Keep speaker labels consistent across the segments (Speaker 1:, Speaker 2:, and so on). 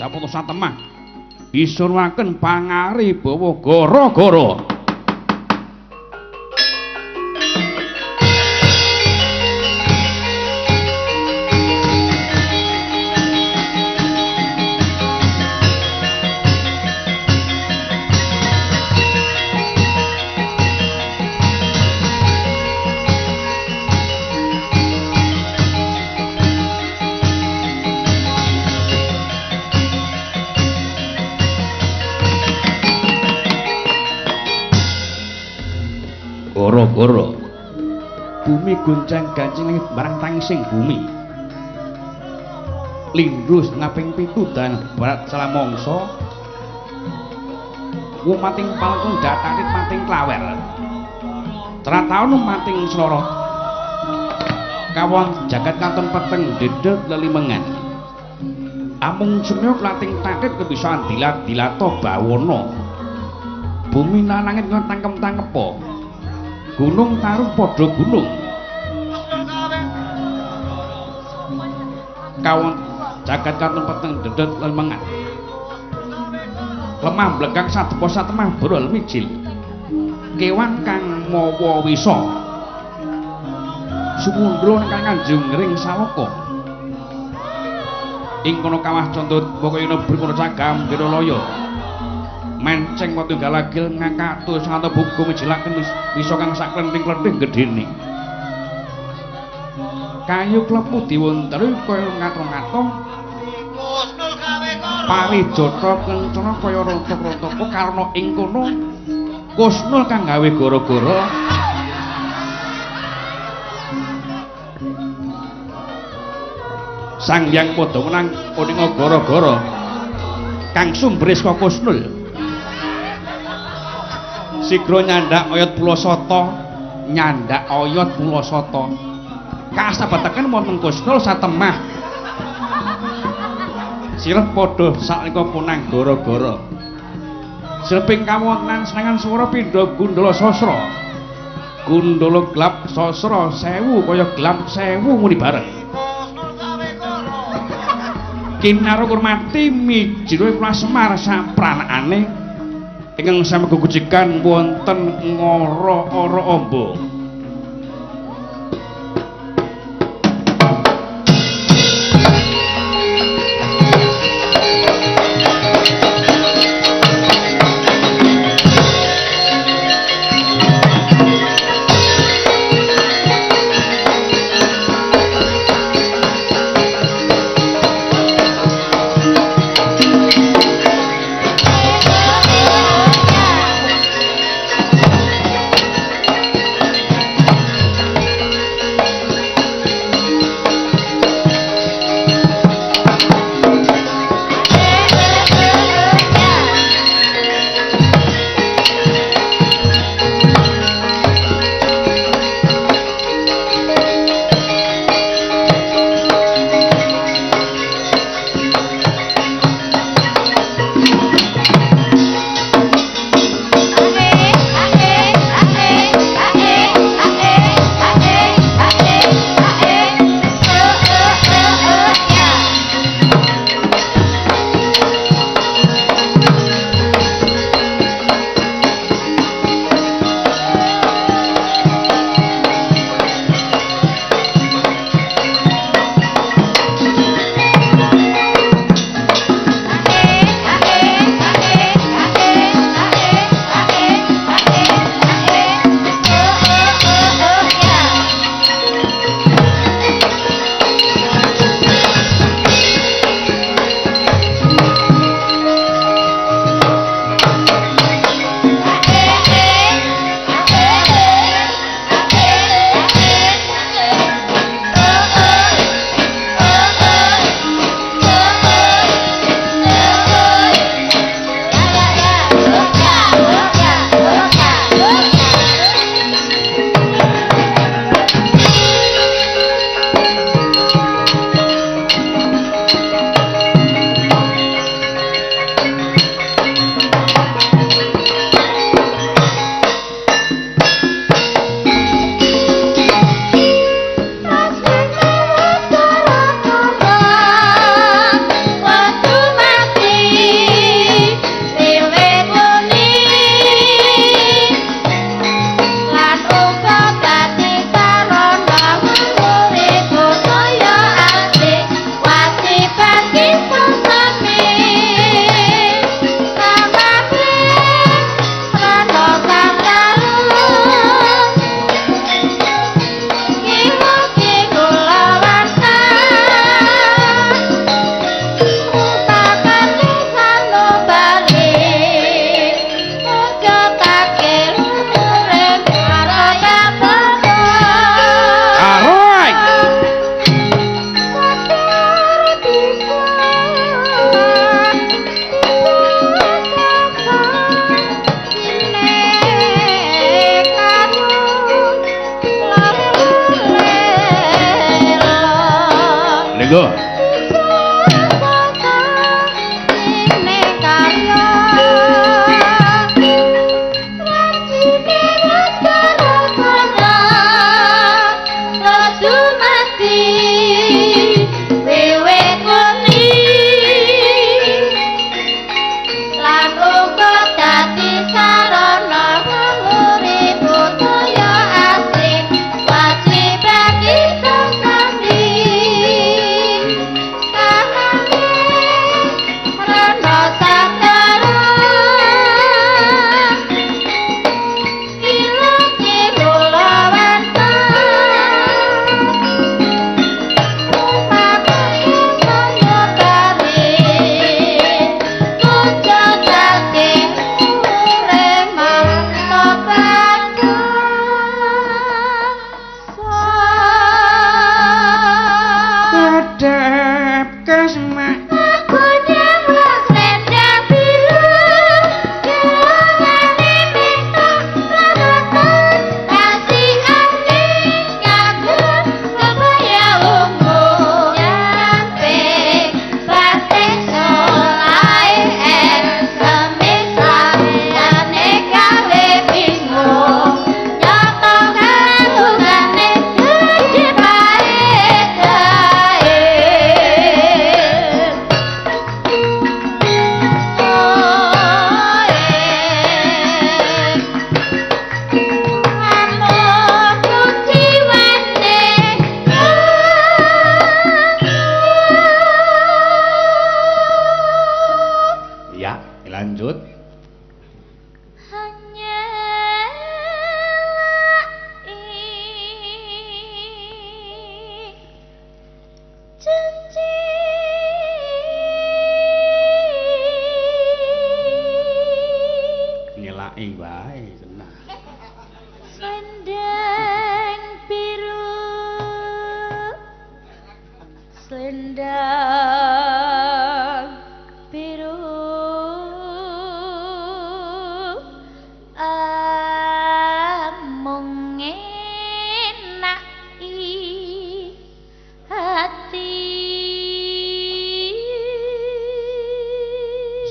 Speaker 1: Sapoto satemah disuruhaken pangaribawa gara-gara. Goro-goro bumi goncang gancing langit barang tangising bumi lindhu ngaping pitu dan barat salamangsa wumating palkung datarit mating klawer trataun mating sloro kawon jagat kanton peteng dedet lelimengan amung sumya klating tatit kebisan dilat-dilata bawana bumi lan langit tangkem-tangkepa gunung tarung padha gunung kawon jagat kanton peteng dedet lemengan lemah blengkang sadepa satemah brol mijil kewan kang mawa wisa sumundra kang kanjeng ring saloka ing kono kawah candha pokayana brikana cagambira laya menceng watu galagil ngakatu sangata buku mijilaken wisa kang saklenting-klenting gedhene kayu klepu diwonteri kaya ngato-ngato parijata kencana kaya rontok-rontok karna ing kono Kusnul kang gawe gara-gara Sang Hyang padha menang uninga gara-gara kang sumbere saka Kusnul. Sigra nyandak oyot Pulasata, nyandak oyot Pulasata. Kasabataken wonten Kusnul satemah. Sirep padha salika punang gara-gara. Sireping kawontenan senengan swara pindha gundala sasra. Gundala glap sasra sewu kaya glap sewu muni bareng. Kinara kurmati mijile kula Semar sapranakane ingkang sami gegujikan wonten ngora-ora amba. Monggo.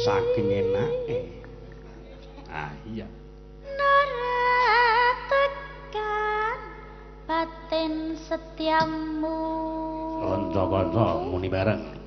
Speaker 1: Saking enake. Ah iya.
Speaker 2: Nora tekan batin setiamu.
Speaker 1: Kanca-kanca muni bareng.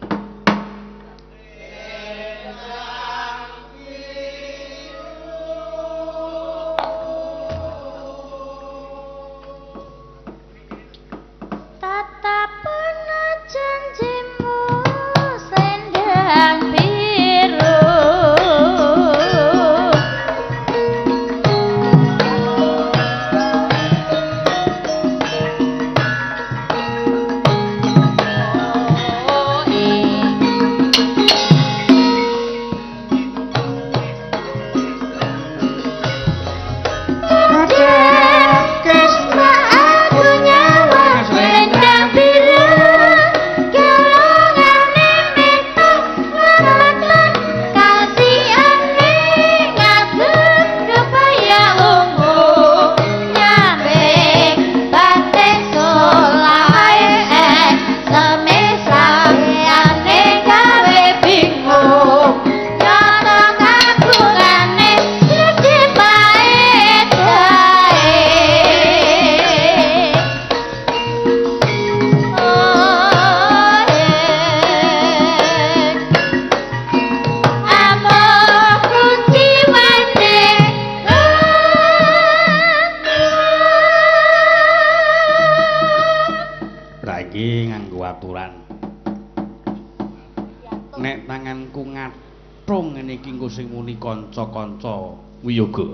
Speaker 1: Nek tanganku ngathung ngene iki engko sing muni kanca-kanca wiyoga.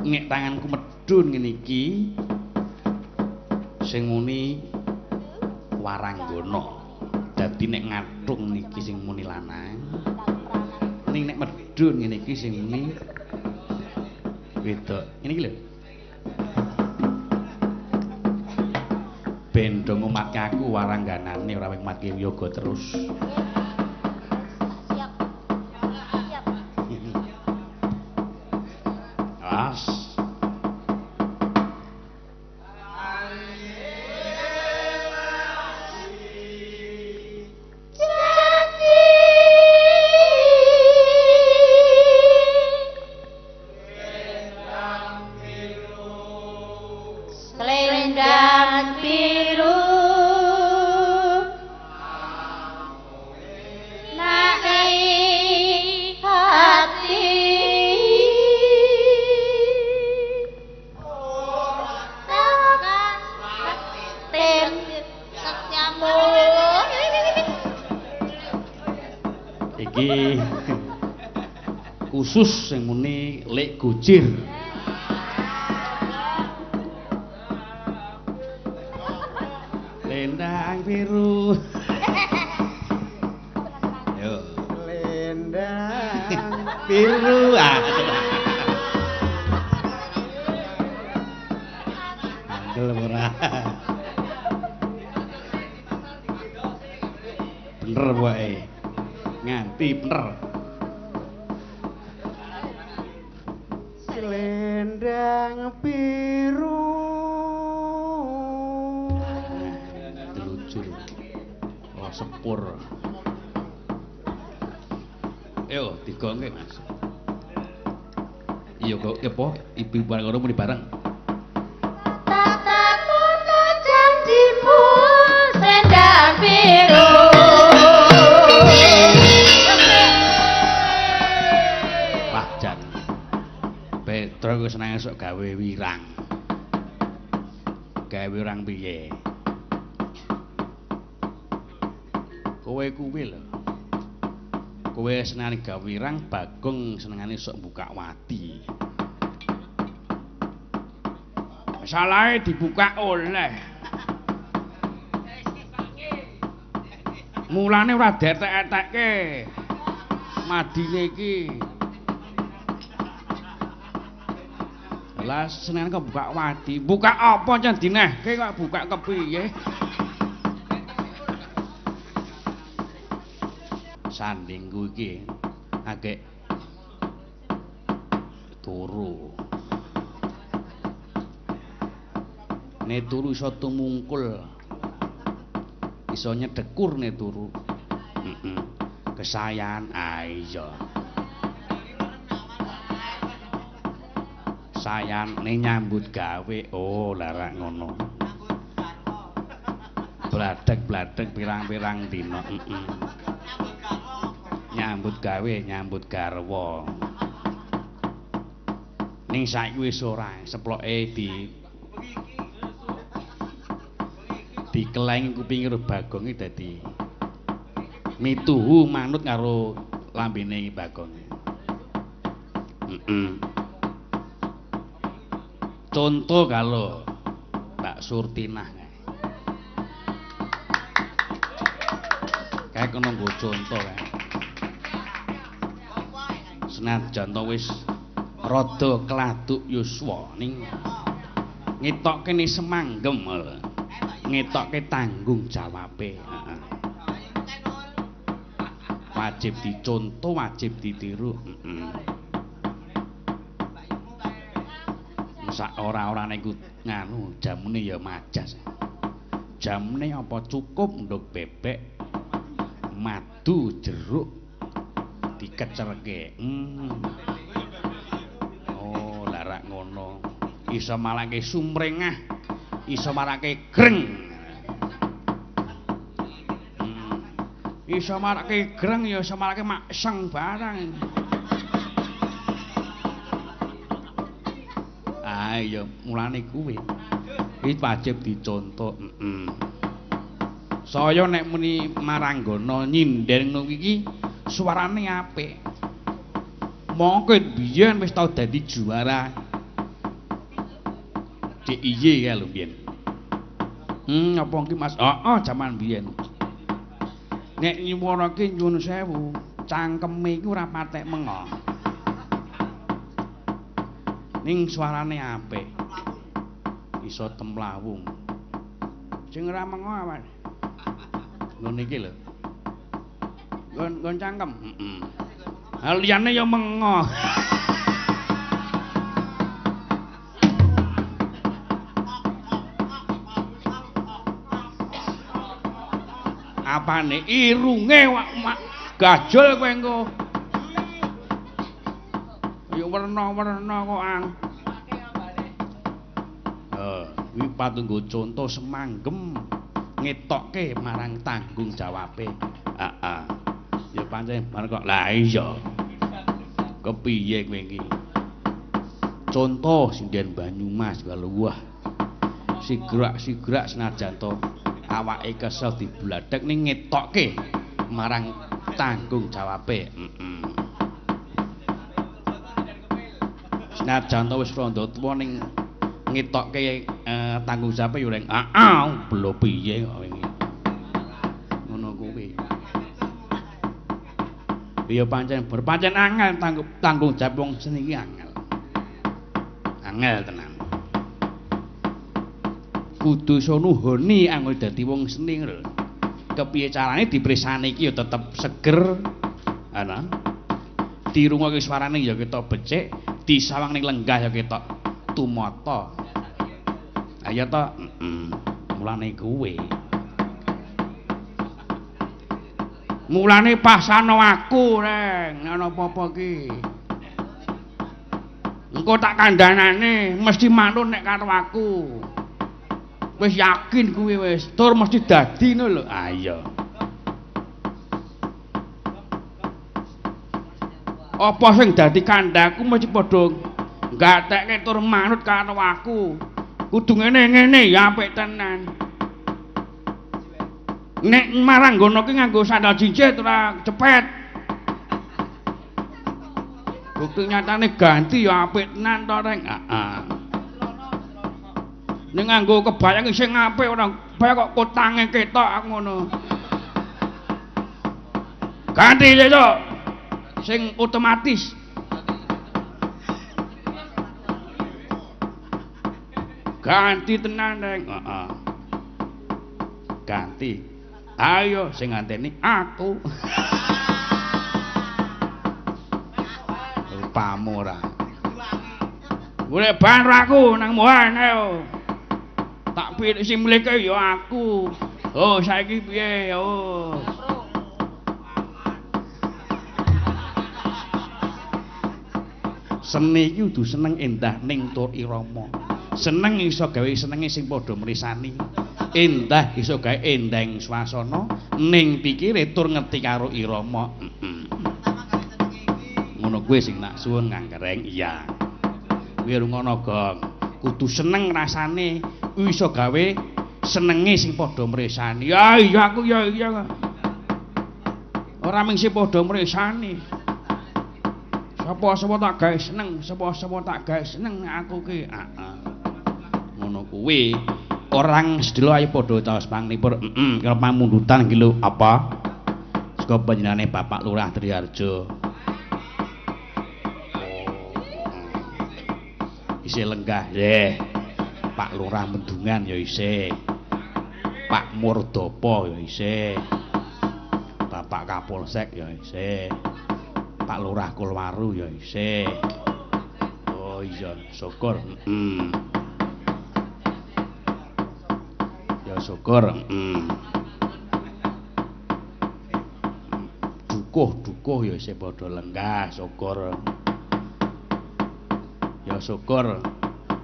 Speaker 1: Nek tanganku medhun ngene iki sing muni waranggana. Dadi nek ngathung niki sing muni lanang. Ning nek medhun ngene iki sing muni wedok. Ngene iki lho. Ben do ngumatke aku warangganane ora ngumatke wiyoga terus.
Speaker 2: Siap. Siap.
Speaker 1: As. Iki khusus sing muni Lek Gojir. Lendang biru. Yo.
Speaker 3: Lendang
Speaker 1: biru. Ah. Gelem ora. Bener wae. Nganti bener.
Speaker 3: Selendang biru.
Speaker 1: Lucu. Oh, sepur. Yo, digongke, Mas. Iya kok apa ibu bareng ngono muni bareng.
Speaker 2: Tatapono janjimu selendang biru.
Speaker 1: Wah, jan. Petro wis seneng esuk gawe wirang. Gawe wirang piye? Kowe kuwi lho. Kowe senengane gawe wirang, Bagong senengane sok buka wadi. Salahe dibuka oleh. Mulane ora detek-etekke madine iki. Lah senengane kok buka wadi. Buka apa jan dinehke kok buka kepiye? Sandingku iki agek turu. Ne turu iso tumungkul. Iso nyedekur ne turu. Heeh. Kesayan ah iya. Sayan ne nyambut gawe. Oh, larak ngono. Bladek-bladek pirang-pirang dina. Heeh. Nyambut gawe, nyambut garwa. Ning saiki wis ora, seploke dikelengi kupinge karo Bagonge dadi mituhu manut karo lambene Bagonge. Heeh. Contoh kalau Mbak Surtinah kae kono nggo contoh kae. Senajan to wis rada kladuk yuswa ning ngetokke ni semanggem lho. Ngetokke tanggung jawabe. Heeh. Wajib dicontoh, wajib ditiru. Heeh. Sak ora-orane iku nganu jamune ya majas. Jamune apa cukup nduk bebek, madu, jeruk dikecerke. Oh, larak ngono. Iso malake sumringah, iso marake greng. Iso marake greng ya iso marake makseng barang. Ah iya, mulane kuwi. Iki wajib dicontoh. Heeh. Saya nek muni maranggana nyinden ngono iki suarane apik. Mongko biyen wis tau dadi juara DIY ya lho biyen. Apa iki Mas? Heeh, jaman biyen. Nek nyuwara ki nyuwun sewu, cangkeme iku ora patek mengo. Ning suarane apik. Iso temlawung. Sing ora mengo apa? Ngono iki lho. Nggon cangkem. Heeh. Ha liyane ya mengo. Apane irunge wak gajul kowe engko. Ya werna-werna kok ang. Kuwi patut nggo contoh semanggem ngetokke marang tanggung jawabe. Heeh. Ya pancen bar kok. Lah iya. Kepiye kowe iki? Contoh sinden Banyumas wah. Sigrak-sigrak senajan to awake kesel dibladhek ning ngetokke marang Tanggung jawabe. Heeh. Senajan to wis rondo tuwa ning ngetokke tanggung jawabe ya reng. Heeh, belo piye kok wingi. Ngono kuwi. Ya pancen berpancen angel tanggung jawab wong seni iki angel. Angel tenan. Kudu iso nuhoni anggo dadi wong seni lho. Kepiye carane dipresani iki ya tetep seger ana. Dirungokke suarane ya ketok becik, disawang ning lenggah ya ketok tumata. Ayo to, heeh. Mulane kuwe. Mulane pasano aku, Reng, ana apa-apa ki. Engko tak kandhanane mesti manut nek karo aku. Wis yakin kuwi wis, tur mesti dadi ngono lho. Ah iya. Apa sing dadi kandhaku mesti padha gatekke tur manut karo aku. Kudu ngene-ngene ya apik tenan. Nek marang nggono ki nganggo sandal jinjit ora cepet. Bukti nyatane ganti ya apik tenan to, Reng. Heeh. Nek nganggo kebaya sing apik ora kebaya kok kotange ketok aku ngono. Ganti sesuk sing otomatis. Ganti tenan, Reng. Heeh. Ganti. Ayo sing nganteni aku. Rupamu ora. Golek ban aku nang Mohan ayo. Tak pilih sing mleke ya aku. Oh saiki piye? Oh. Seni iki kudu seneng endah ning tur irama. Seneng iso gawe senenge sing padha mrisani. Endah iso gawe endeng swasana ning pikire tur ngerti karo irama. Ngono kuwi sing tak suwun ngangkereng. Iya. Kuwi rungono, Gong. Kudu seneng rasane iso gawe senenge sing padha mresani. Ya iya aku ya iya. Ora mung sing padha mresani. Sapa-sapa tak gawe seneng, sapa-sapa tak gawe seneng aku ki. Heeh. Ngono kuwi. Orang sedelo ayo padha caos panglipur. Heeh, karo pamundutan iki lho apa? Saka panjenengane Bapak Lurah Triharjo. Isih lenggah nggih. Pak Lurah Mendungan ya isih. Pak Murdopo ya isih. Bapak Kapolsek ya isih. Pak Lurah Kulwaru ya isih. Oh iya, syukur. Heeh. Ya syukur. Heeh. Dukuh-dukuh ya isih padha lenggah, syukur. Ya syukur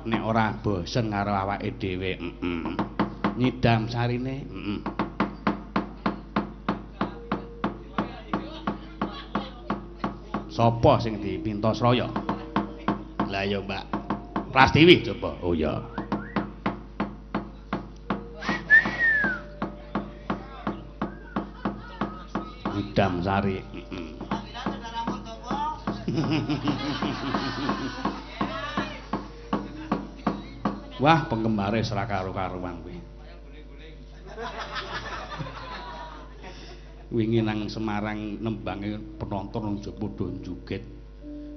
Speaker 1: nek ora bosen karo awake dhewe. Heeh. Nyidam sarine. Heeh. Sapa sing dipinta sraya? Lah ya Mbak Prastiwi coba. Oh ya. Nyidam sari. Heeh. Wah, penggemare ora karo-karuan kuwi. Wingi nang Semarang nembange penonton wong aja padha njuget.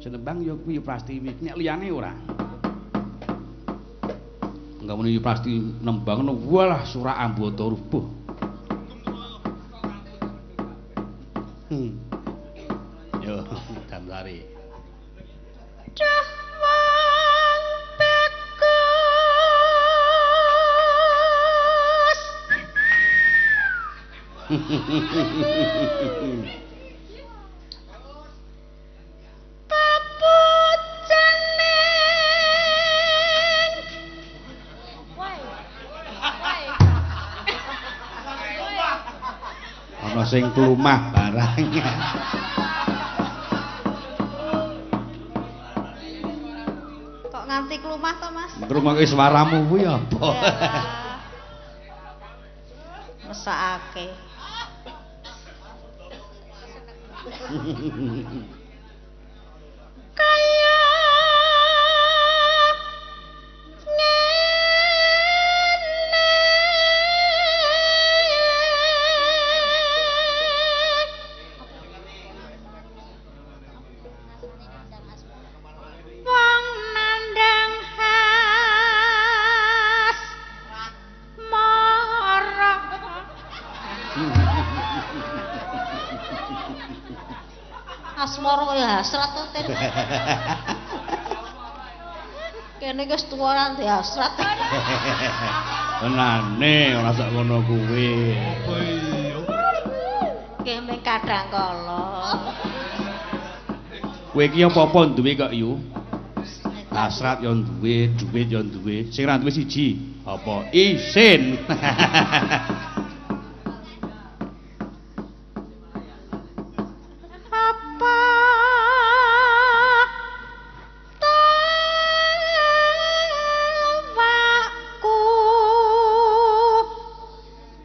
Speaker 1: Sing nembang ya kuwi Prastiwi, nek liyane ora. Nggak muni Prasti nembang ngono, walah surak ambata rubuh. Yo, Damsari.
Speaker 2: Cah wong bagus. Papucanen.
Speaker 1: Ana sing klumah barang.
Speaker 2: Kok nganti klumah to, Mas?
Speaker 1: Ngrungokke suaramu kuwi apa?
Speaker 2: Mesakake. Kaya ngene wong nandang has mara. Asmara kaya hasrat to, Tin. Kene wis tuwa ora ndek hasrat.
Speaker 1: Tenane ora sak ngono kuwi.
Speaker 4: Apa iya?
Speaker 2: Nggih mung kadang kala.
Speaker 1: Kowe iki apa-apa duwe kok yu? Hasrat yo duwe, duit yo duwe. Sing ra duwe siji, apa? Isin.
Speaker 2: Apa tawakku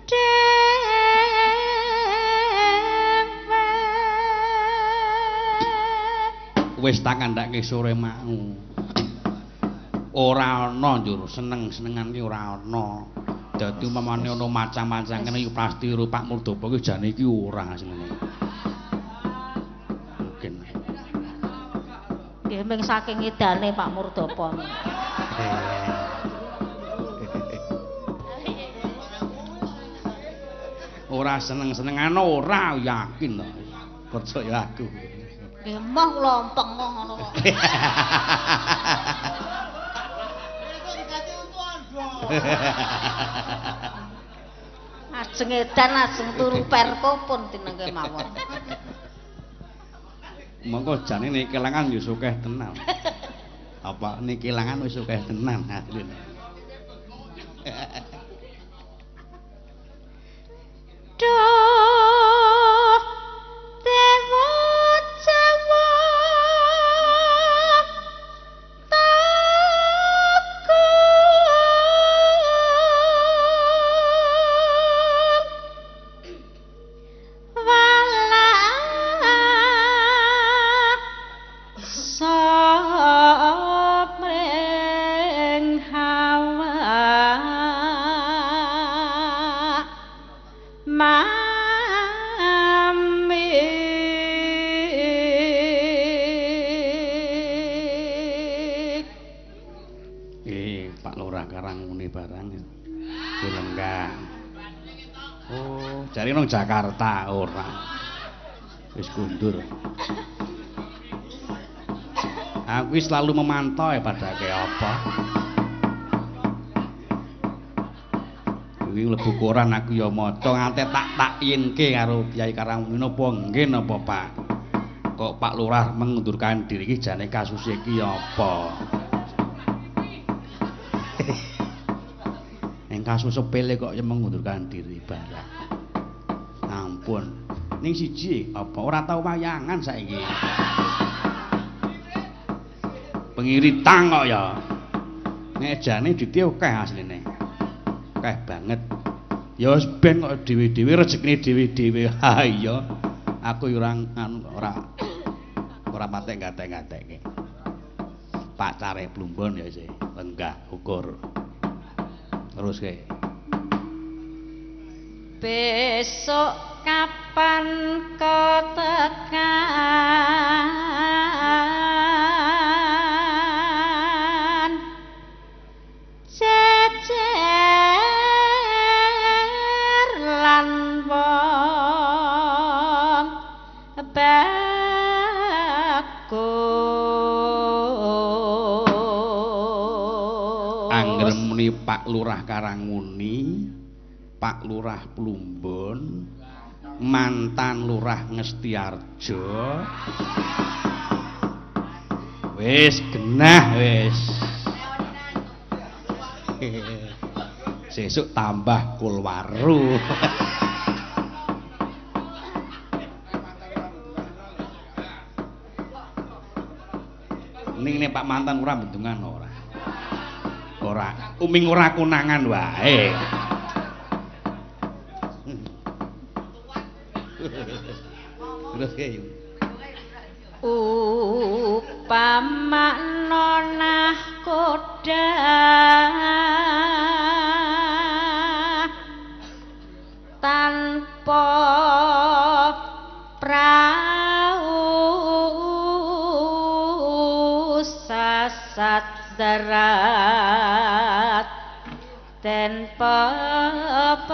Speaker 2: dhewe.
Speaker 1: Wis tak kandhake sore mau. Ora ana njur seneng-senengan ki ora ana. Dadi umpamane ana macam-macam kene iki pasti karo Pak Murdopo ki jane iki ora senenge. Mungkin.
Speaker 2: Nggih mung saking edane Pak Murdopo.
Speaker 1: Ora seneng-senengan ora yakin to. Percaya aku.
Speaker 2: Nggih moh kula empeng ngono kok. Ajeng edan ajeng turu perko pun tinengke mawon.
Speaker 1: Monggo jane nek kelangan yo sukeh tenan. Apa nek kelangan wis sukeh tenan asline.
Speaker 2: Duh dewa Jawa takon wala samring hawa mami.
Speaker 1: Pak Lurah Karangmuni barang dilenggah. Oh, jare nang Jakarta ora. Wis kundur. Aku selalu memantau ya padake apa. Kuwi mlebu koran aku ya maca nganti tak takyinke karo Kyai Karangmuni napa nggih napa Pak. Kok Pak Lurah mengundurkan diri iki jane kasus iki apa? Ning kasus sepele kok ya mengundurkan diri barang. Ampun. Ning siji apa ora tau wayangan saiki. Pengiritang kok ya. Nek jane duwite akeh asline. Akeh banget. Ya wis ben kok dhewe-dhewe rezekine dhewe-dhewe. Ha iya. Aku ya ora anu ora patek gatek-gatekke. Pacare Plumbon ya isih lenggah ukur. Terus ke.
Speaker 2: Besok kapan ketekan jejer lan wong bagus.
Speaker 1: Angger muni Pak Lurah Karangmuni, Pak Lurah Plumbon, mantan Lurah Ngestiarjo. Wis genah wis. Sesuk tambah kulwaru. Ning nek Pak mantan ora bendungan ora. Ora, uming ora konangan wae. Terus ya.
Speaker 2: Upama nahkoda tanpa prau sasat darat den pepetri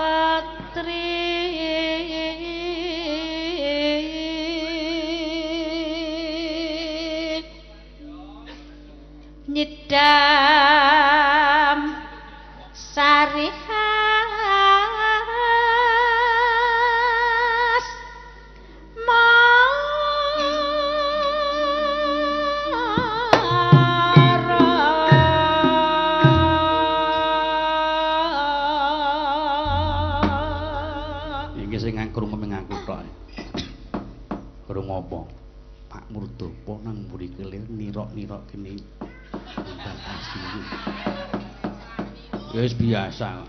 Speaker 2: nyidam sari khas mara.
Speaker 1: Iki sing krungu mengaku tok. Krungu apa? Pak Murdopo nang mburi kelir nirok-nirok kene. Wis biasa.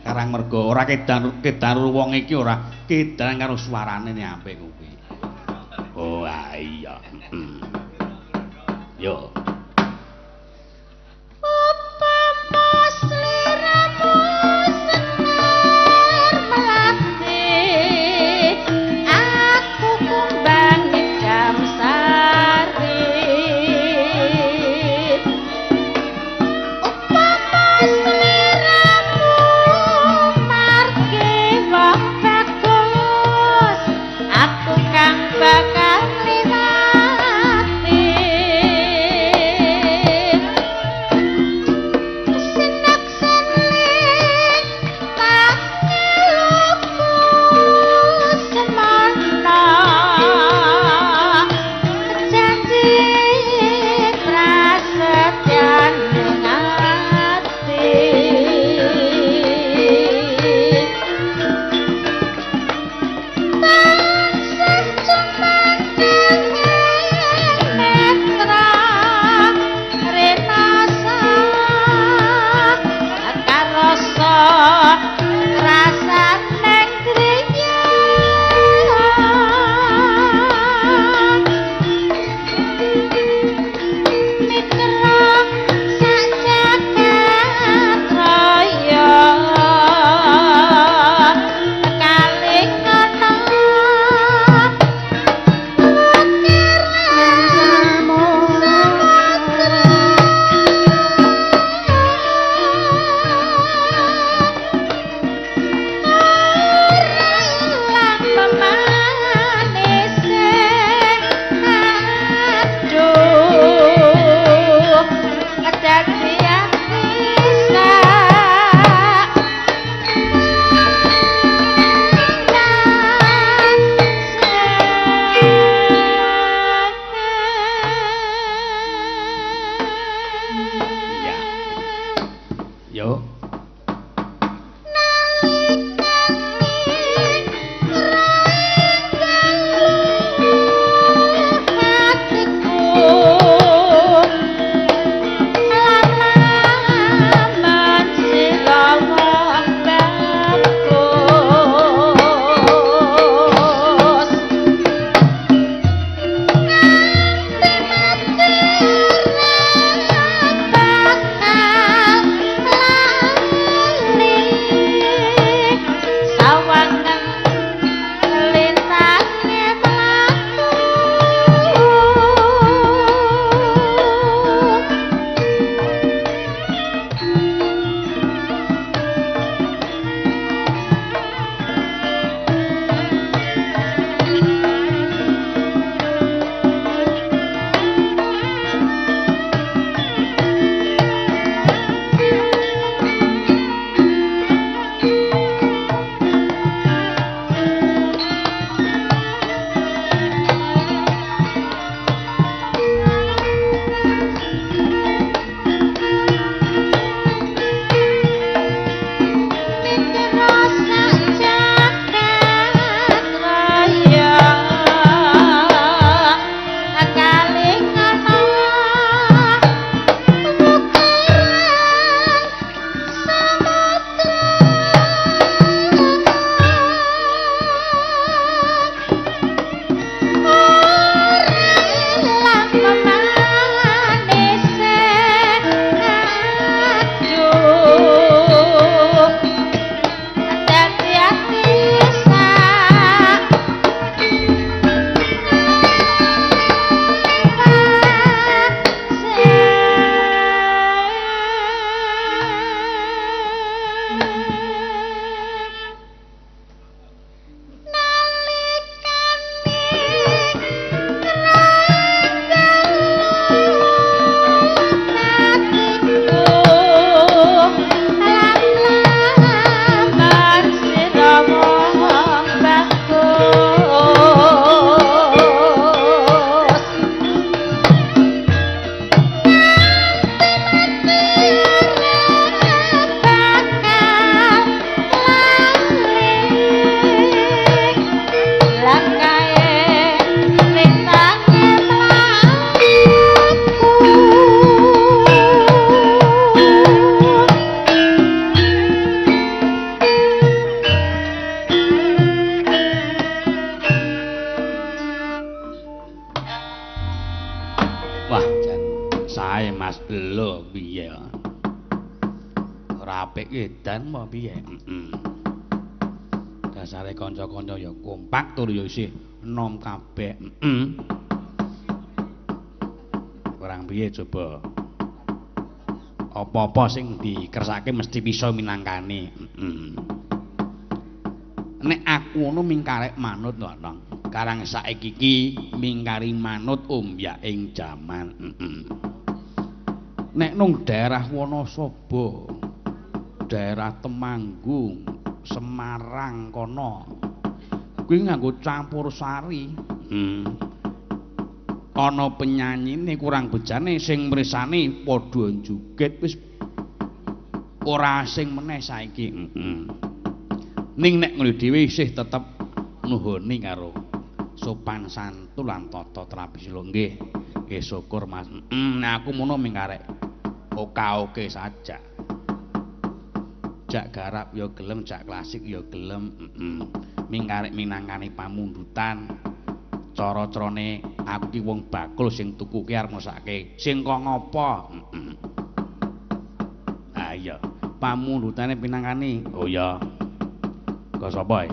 Speaker 1: Karang mergo ora kedan kedan wong iki ora kedan karo suarane ne apik kuwi. Oh iya. Yo.
Speaker 2: Upama sliramu senar melati, aku kumbang ngidam sari. Upama sliramu margi wong bagus, aku kang bakal liwati.
Speaker 1: Iya, piye? Ora apik edan apa piye? Heeh. Dasare kanca-kanca ya kompak tur ya isih enom kabeh. Heeh. Kurang piye coba? Apa-apa sing dikersake mesti bisa minangkani. Heeh. Nek aku ngono mingkarek manut lho, Nong. Karang saiki iki mingkari manut ombyak ing jaman. Heeh. Nek nang daerah Wonosobo, daerah Temanggung, Semarang kono, kuwi nganggo campur sari. Ana penyanyine kurang bejane sing mrisani padha joget wis ora asing meneh saiki. Heeh. Ning nek ngono dhewe isih tetep nuhoni karo sopan santun lan tata trabisila. Nggih. Nggih syukur Mas. Nek aku mono ming karek oka-oke saja. Jak garap ya gelem, jak klasik ya gelem. Ming karek minangkani pamundutan. Cara-carane aku ki wong bakul sing tuku ki arep mesake. Sing kok ngopo? Ha iya, pamundutane pinangkani. Oh iya. Kok sapa e?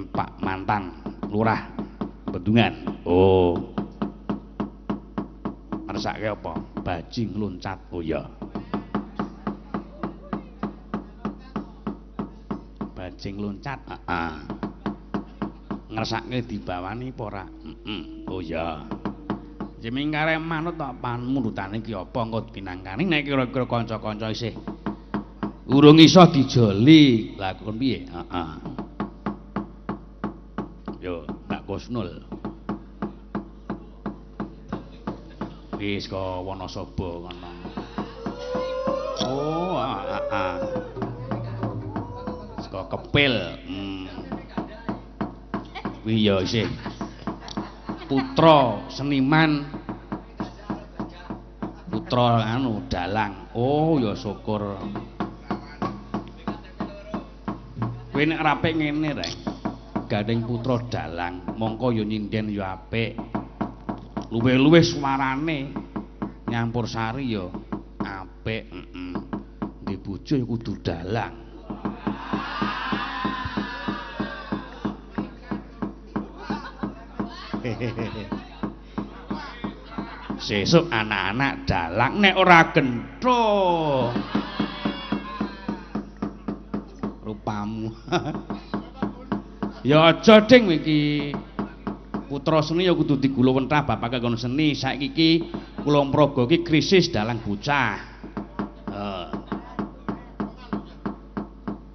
Speaker 1: Pak mantan lurah Bendungan. Oh. Ngersake apa? Bajing loncat. Oh iya. Bajing loncat. Heeh. Ngersake dibawani apa ora? Heeh. Oh iya. Jeming kare manut tok pamundutane ki apa engko pinangkani nek kira-kira kanca-kanca isih urung iso dijoli. Lah kon piye? Heeh. Yo, Mbak Kusnul. Wis ka Wonosobo ngono. Oh, heeh. Saka Kepil. Kuwi ya isih putra seniman, putra anu dalang. Oh ya syukur. Kowe nek rapik ngene rek, gandeng putra dalang, mongko ya nyinden ya apik. Luwih-luwih suarane nyampur sari ya apik. Heeh. Ndek bojo ya kudu dalang. Sesuk anak-anak dalang nek ora gentho rupamu. Ya aja ding iki. Putra seni ya kudu digulawentah bapake kono seni. Saiki iki Kulon Progo iki krisis dalang bocah. Heeh.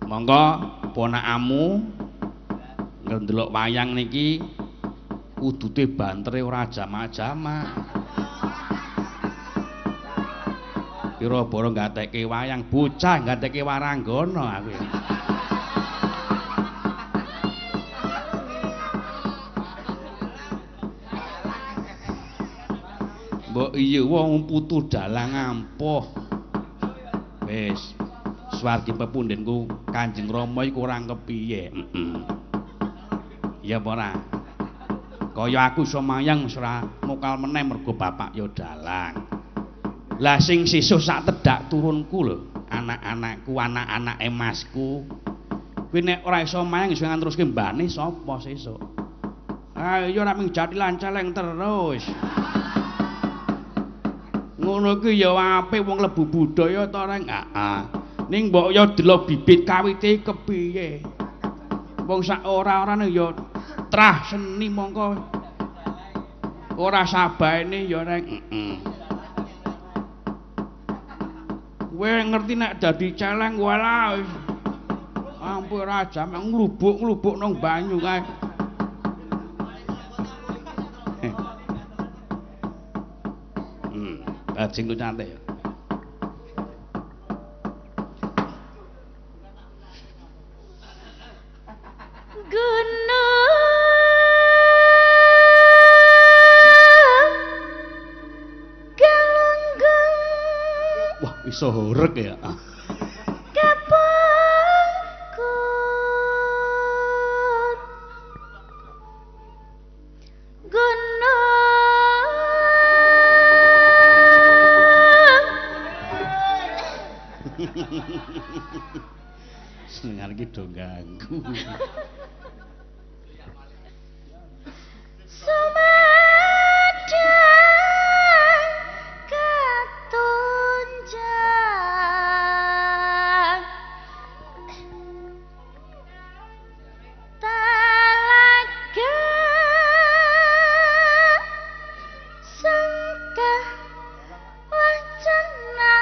Speaker 1: Monggo ponakamu ndelok wayang niki kudute bantere ora jamak-jamak. Pira bara gatekke wayang bocah gatekke waranggana aku. Mbok iya wong putu dalang ampuh. Wis swargi pepundhenku Kanjeng Rama iku kurang kepiye. Heeh. Iya apa ora? Kaya aku iso mayang wis ora mokal meneh mergo bapak ya dalang. Lah sing sisuh sak tedhak turunku lho, anak-anakku, anak-anake masku. Kuwi nek ora iso mayang iso nganteruske mbane sapa sesuk? Ah iya ora ming jathilan celeng terus. Ngono kuwi ya apik wong lebu budaya to reng. Heeh. Ning mbok ya delok bibit kawite kepiye. Wong sak ora-orane ya trah seni mongko ora sabaene ya reng. Heeh. Kowe ngerti nek dadi celeng walah wis ampun ora jamak nglubuk-nglubuk nang banyu kae. Bajing lu cantik ya. Wah, iso horeg ya. Senengane iki do ganggu.
Speaker 2: Sumadang katunjang talaga sangka wacana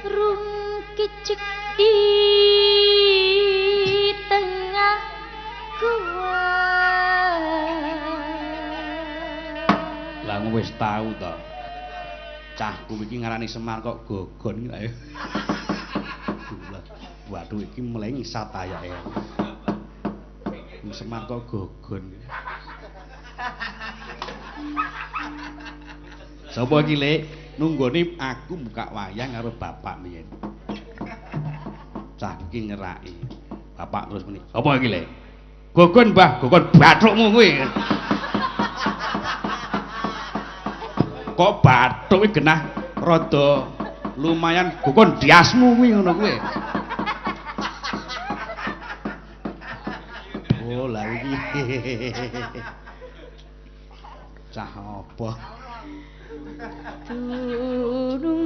Speaker 2: rung kicik di tengah gua.
Speaker 1: Lah wis tau to. Cahku iki ngarani Semar kok gogon iki lha. Waduh iki mlengsat ayake. Semar kok gogon. Sapa iki, Lek? Nunggone aku buka wayang karo bapak mbiyen. Cah iki ngeraki. Bapak terus muni, "Sapa iki, Lek?" "Gogon, Mbah, gogon bathukmu kuwi." Kok bathuk iki genah rada lumayan gogon diasmu kuwi ngono kuwi. Oh, lah iki. Cah apa?
Speaker 2: Dunungan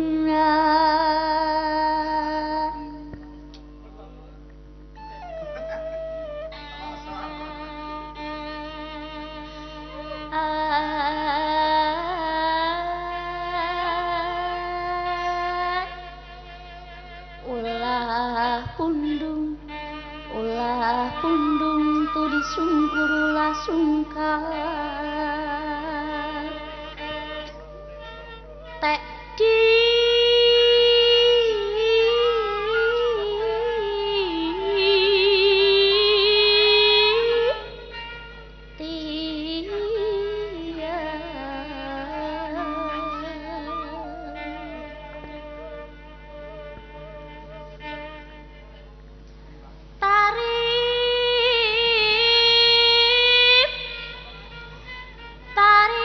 Speaker 2: ulah pundung tudi sungkur ulah sungkar tek di tarif tarif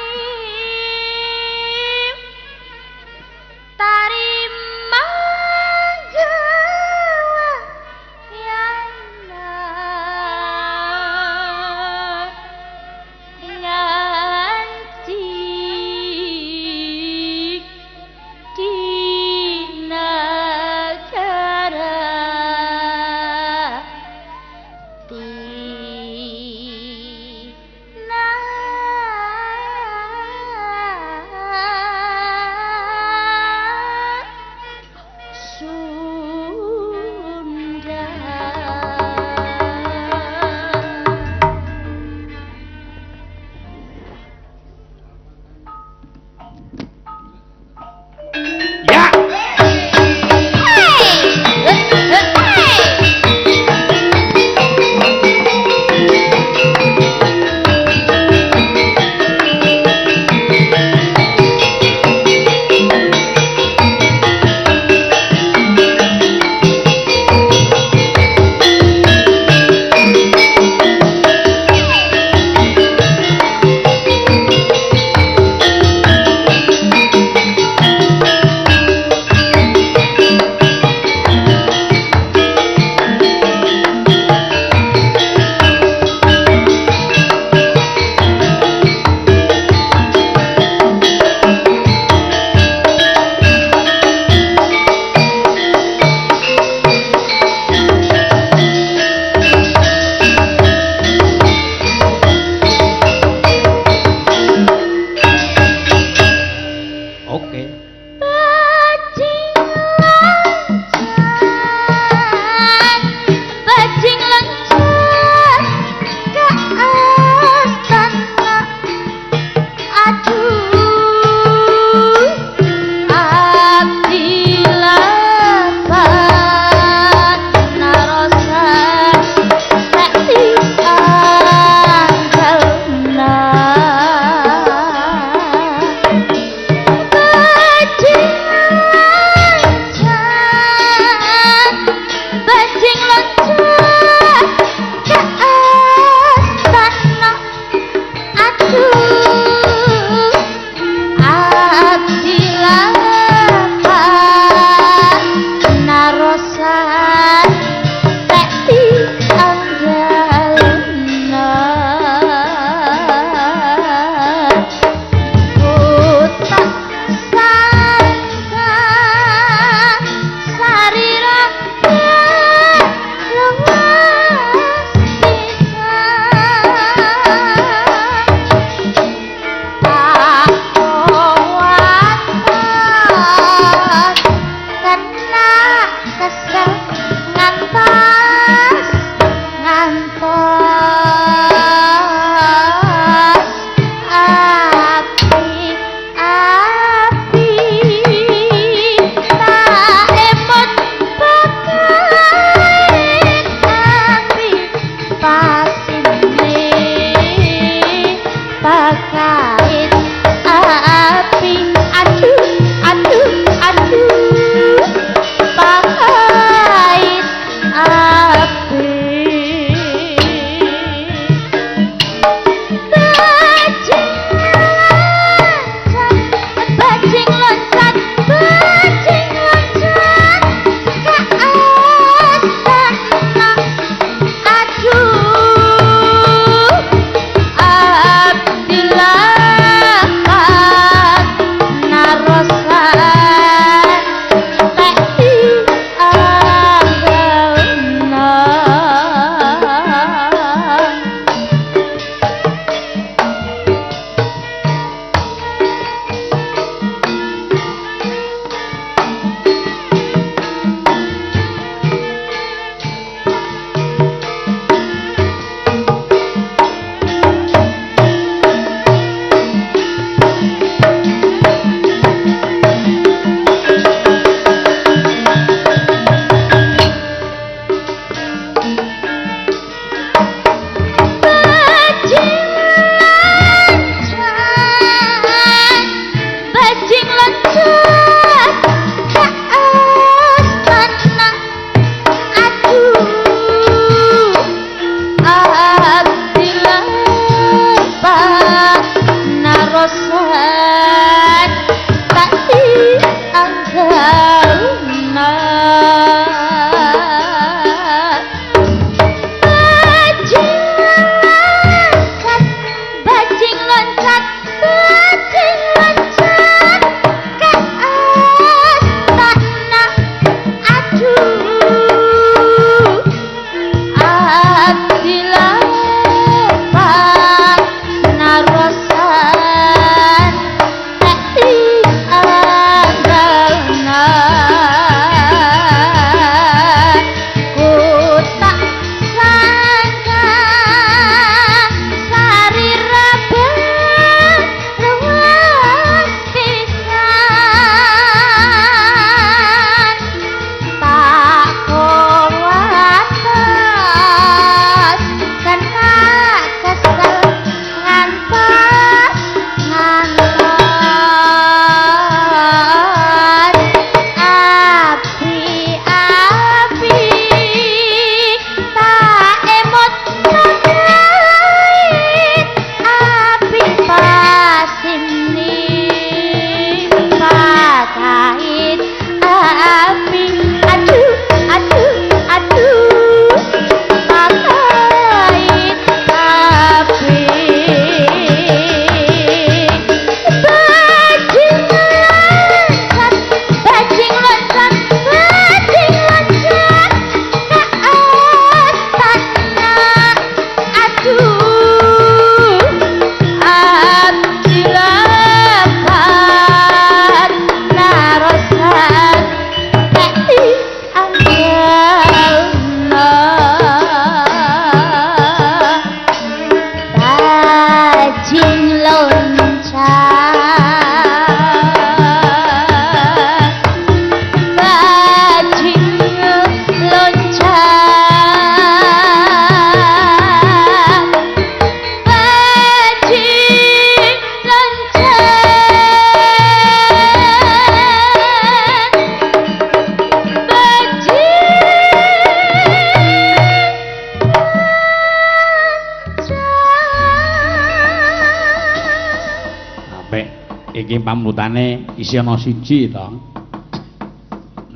Speaker 1: pamrutane isih ana siji to.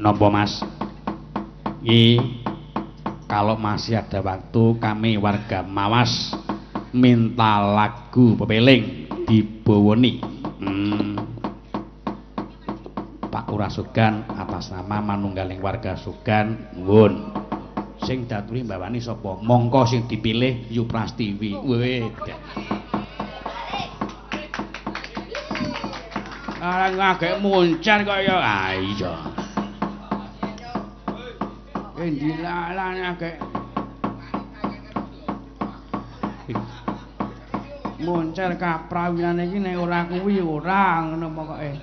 Speaker 1: Napa Mas? Nggih. Kalau masih ada waktu kami warga Mawas minta lagu pepeling dibawoni. Pak Lurah Sugan atas nama manunggaling warga Sugan nuwun. Sing daturi mbawani sapa? Mongko sing dipilih Yu Prastiwi. Weh. Arang agek muncar kaya ah iya. Endi lalane agek muncar kaprawinane iki nek ora kuwi ora ngono pokoke.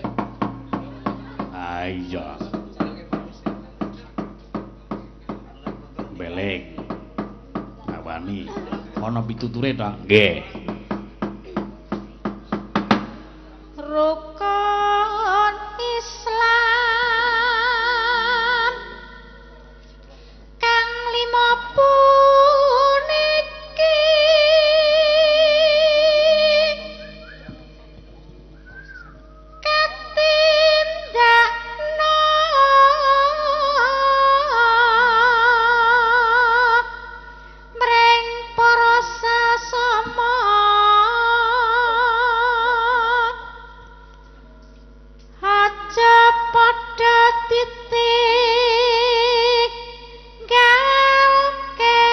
Speaker 1: Ah iya. Beleng. Awani ana pituture to? Nggih.
Speaker 2: Rukun Islam kang lima puniki katindakno mring para sasama aja padha titik galke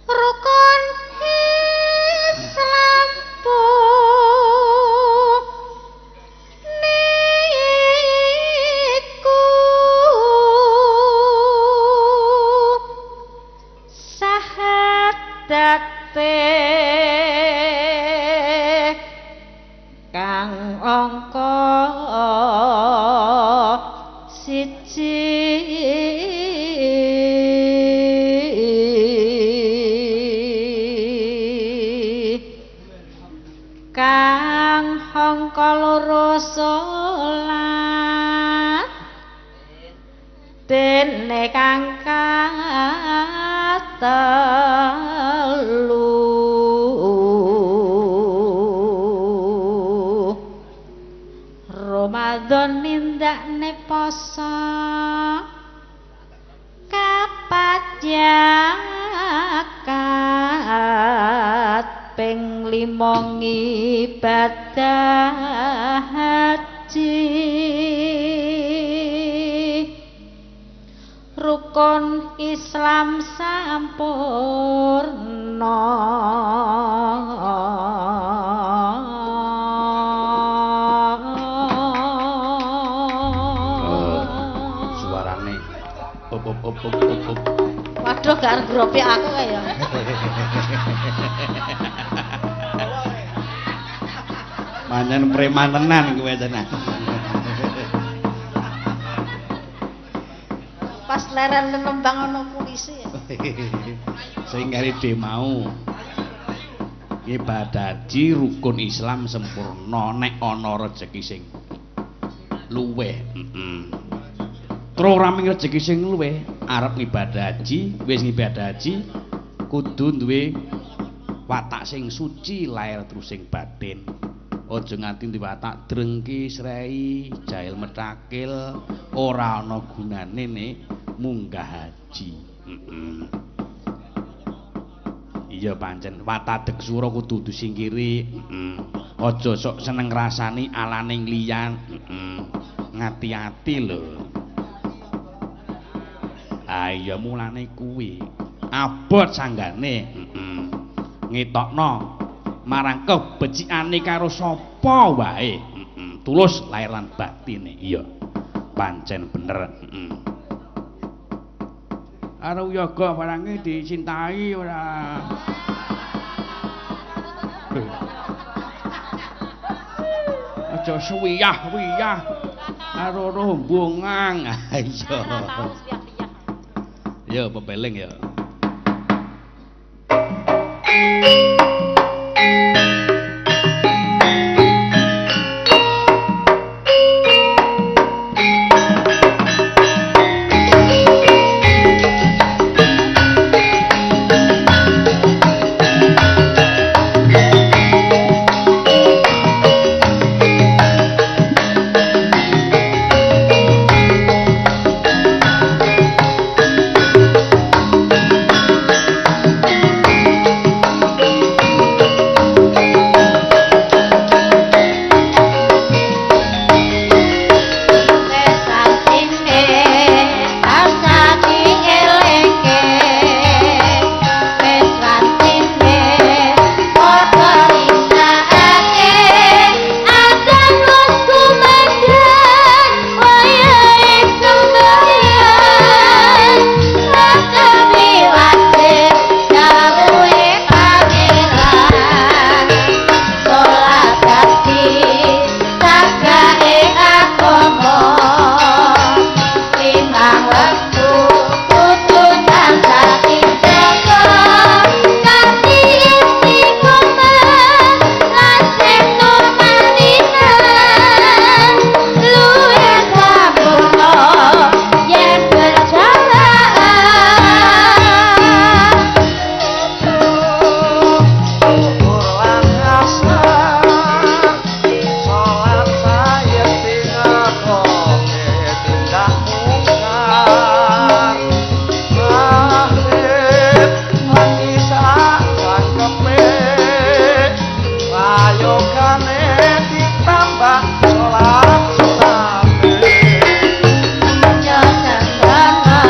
Speaker 2: rukun Islam puniku sahadate kang angka siji kang angka loro salat dene kang katelu Ramadan nindakne poso kapat zakat ping lima ngibadah haji rukun Islam sampurna.
Speaker 1: Suarane op op op op op op.
Speaker 2: Waduh gak arep gropi aku kaya.
Speaker 1: Pancen preman tenan kowe tenan.
Speaker 2: Pas leren lembang ana polisi.
Speaker 1: Sing kari dhe mau. Ibadah haji rukun Islam sempurna nek ana rejeki sing luweh. Heeh. Terus ora mung rejeki sing luweh, arep ngibadah haji, wis ngibadah haji kudu duwe watak sing suci lahir terus sing batin. Aja nganti duwe watak drengki, srei, jahil metakil, ora ana gunane nek munggah haji. Heeh. Iya pancen watak deksura kudu disingkiri. Heeh. Aja sok seneng ngrasani alane liyan. Heeh. Ngati-ati lho. Ah iya mulane kuwi. Abot sanggane. Heeh. Ngetokno marang kebecikane karo sapa wae. Heeh. Tulus lahir lan batine. Iya. Pancen bener. Heeh. Karo yoga barange dicintai ora. Aja suwiyah-wiyah karo rombongan. Iya. Ya pepeleng ya.
Speaker 3: Ditambah salat sunate.
Speaker 2: Yo sembrono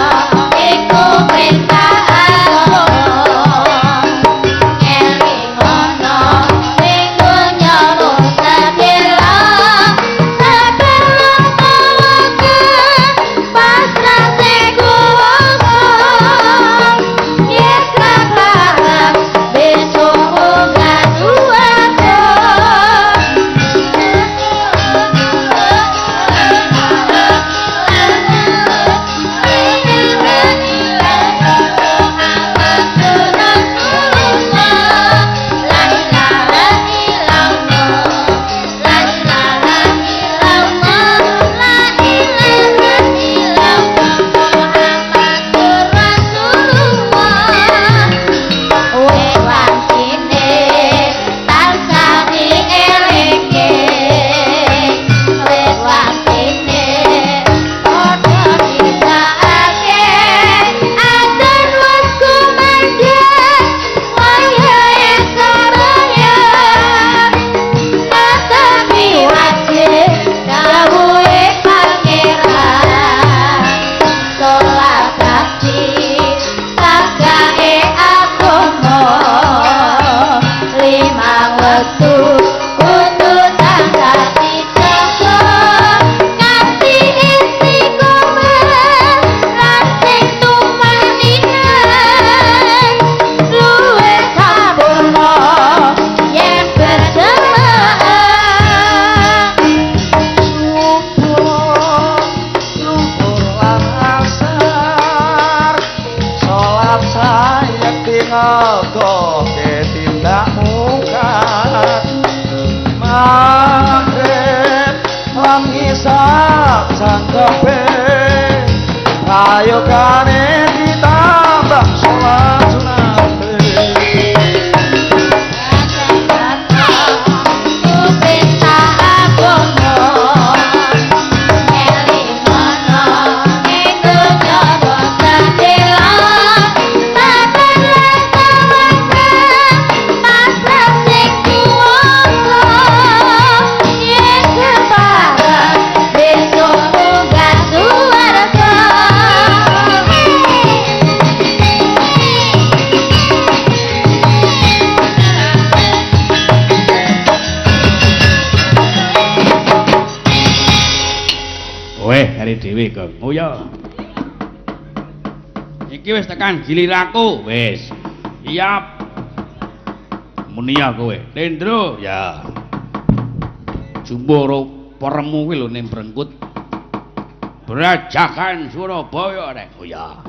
Speaker 2: iku perintah agama, elingono ing donya sedela sedela tawakal pasrah sing kuwasa yen kaparep besok munggah suwarga. Limang wektu kudu tansah dijaga kanthi istiqomah lan sing tumaninah luwih sampurna yen berjamaah.
Speaker 3: Subuh, zuhur lan asar, salat sayekti ngegoke tindak mungkar. Maghrib lan ngisap cangkepe, kayogane ditambah salat sunate.
Speaker 1: Weh, kari dhewe, Gong. Oh ya. Iki wis tekan giliranku, wis. Siap. Muni ya kowe. Lendro, ya. Jumbo peremu kuwi lho ning Brengkut. Brajakan Surabaya rek. Oh ya.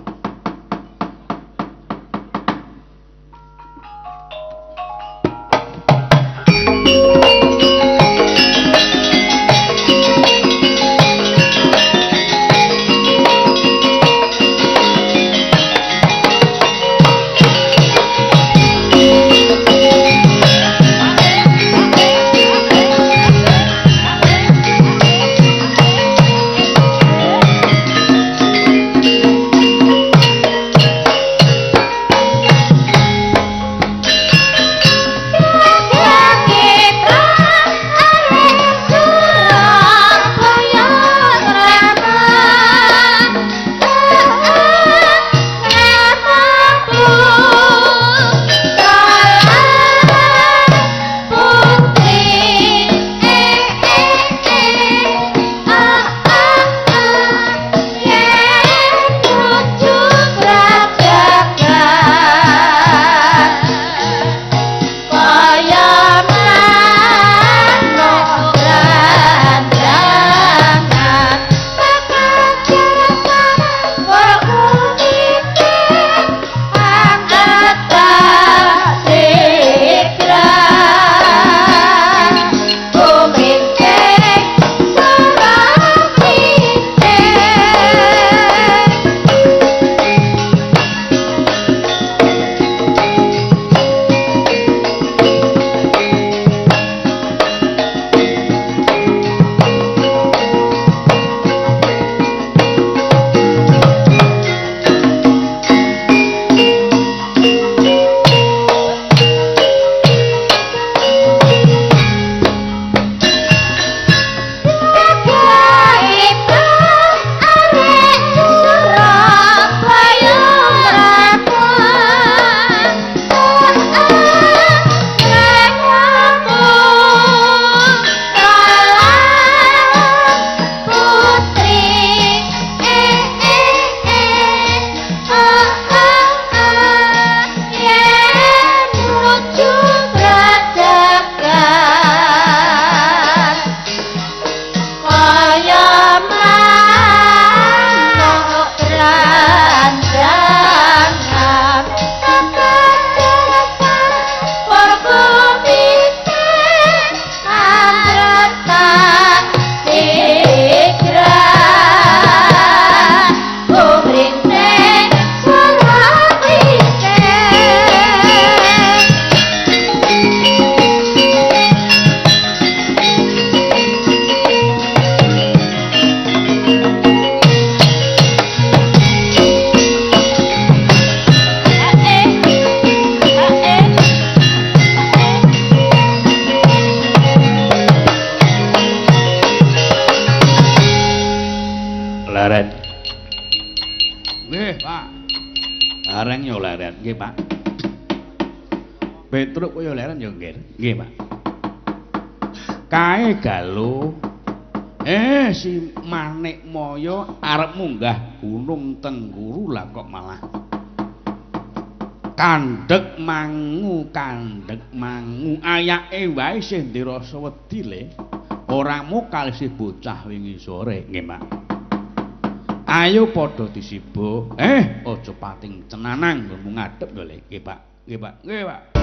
Speaker 1: Nggih, Pak. Petruk kaya leren ya, Nggih. Nggih, Pak. Kae Galuh. Si Manik Maya arep munggah Gunung Tengguru lah kok malah kandhek mangu ayake wae sih dirasa wedi le. Ora mokal si bocah wingi sore. Nggih, Pak. Ayo padha disibo. Aja pating cenanang nggonmu ngadep lho, Le. Nggih, Pak. Nggih, Pak. Nggih, Pak.